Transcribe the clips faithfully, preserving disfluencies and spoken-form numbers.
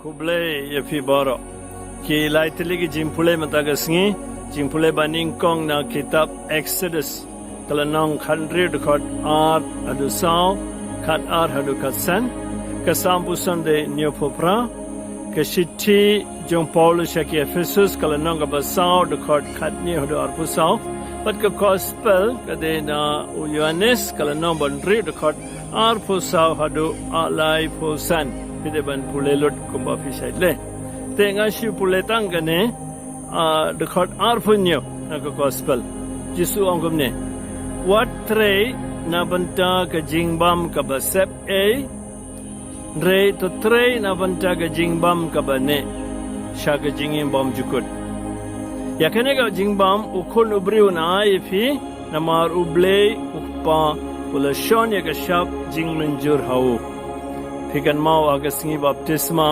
Khublei ïa phi baroh. Ki lai tylli ki jingpule mynta ka sngi, jingpule ba nyngkong na kitab Exodus, ka lynnong khathynriew dkhot ar haduh saw, khatar haduh khatsan, ka Salm phew san dei hynñiewphew phra, ka shithi jong Paulus sha ki Ephesus, ka lynnong kaba saw dkhot khathynñiew haduh arphew saw, bad ka Gospel ka dei na u Ïoannis, ka lynnong ba hynriew dkhot arphew saw haduh laiphew san. Phi dei ban pule lut kumba phi shait leh. Te nga shu pule tang kane, ah, dkhot arphew hynñiew na ka Gospel. Jisu ong kumne: Wat trei na bynta ka jingbam kaba sep ei, hynrei to trei na bynta ka jingbam kaba neh sha ka jingim bymjukut. Ïa kane ka jingbam u Khun u briew un ai ïa phi, namar U Blei U Kpa u la shon ïa ka shap jingmynjur ha u. Phi kynmaw ha ka sngi baptisma,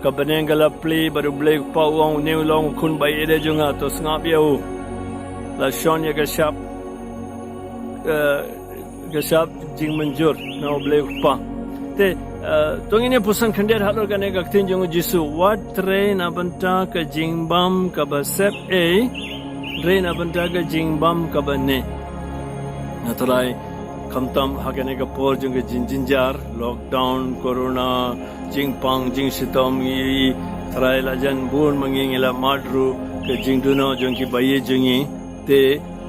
ka bneng ka la plie bad U Blei U Kpa u ong, une u long u Khun ba ïeit jong nga, to sngap ïa u. La shon ïa ka shap, eh, ka shap jingmynjur na U Blei U Kpa. Te, eh, to ngin ïa puson khyndiat halor kane ka ktien jong u Jisu: Wat trei na bynta ka jingbam kaba sep ei, hynrei na bynta ka jingbam kaba neh. Nga trai, khamtam ha kane ka por jong ka jingjynjar, lockdown, corona, jingpang jingshitom, ngi trai la jan bun ma ngi, ngi la mad ruh, ka jingduna jong ki ba ïeit jong ngi. Te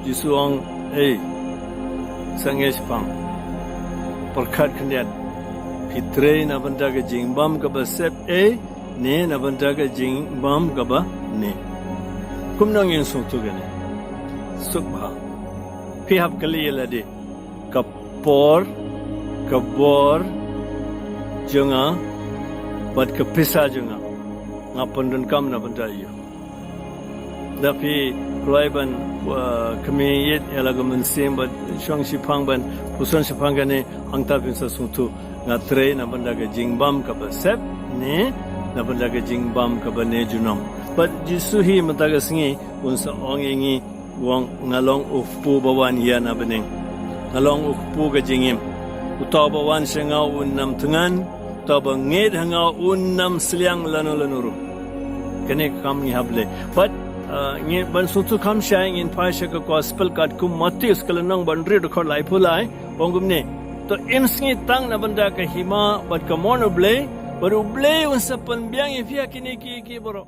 Jisu ong, ei, sangeh shipang, pyrkhat khyndiat, phi trei na bynta ka jingbam kaba sep ei, ne na bynta ka jingbam kaba neh? Kumno ngin sngewthuh kane? Suk bha. Phi hap kylli ïa lade: Ka por, ka bor jong nga bad ka pisa jong nga, nga pyndonkam na bynta ïa u? Da phi kloi ban, uh, khmih ïeit ïa la ka mynsiem bad shong shipang ban puson shipang kane, hangta phin sa sngewthuh, nga trei na bynta ka jingbam kaba sep ne na bynta ka jingbam kaba neh junom. Bad Jisu hi mynta ka sngi un sa ong ïa ngi, u ong, nga long u kpu ba wan ïa na bneng. Nga long u kpu ka jingim. Uta uba wan sha nga un ym thngan, uta uba ngeit ha nga un ym sliang lano lano ruh. Kane ka kam ngi hap leh. Bad, uh, ngi ban sngewthuh kham shai ngin phai sha ka Gospel katkum Mathaios ka lynnong ba hynriew dkhot laiphew lai, ong kumne: To im sngi tang na bynta ka hima bad ka mon U Blei, bad U Blei un sa pynbiang ïa phi ha kine ki, ki baroh.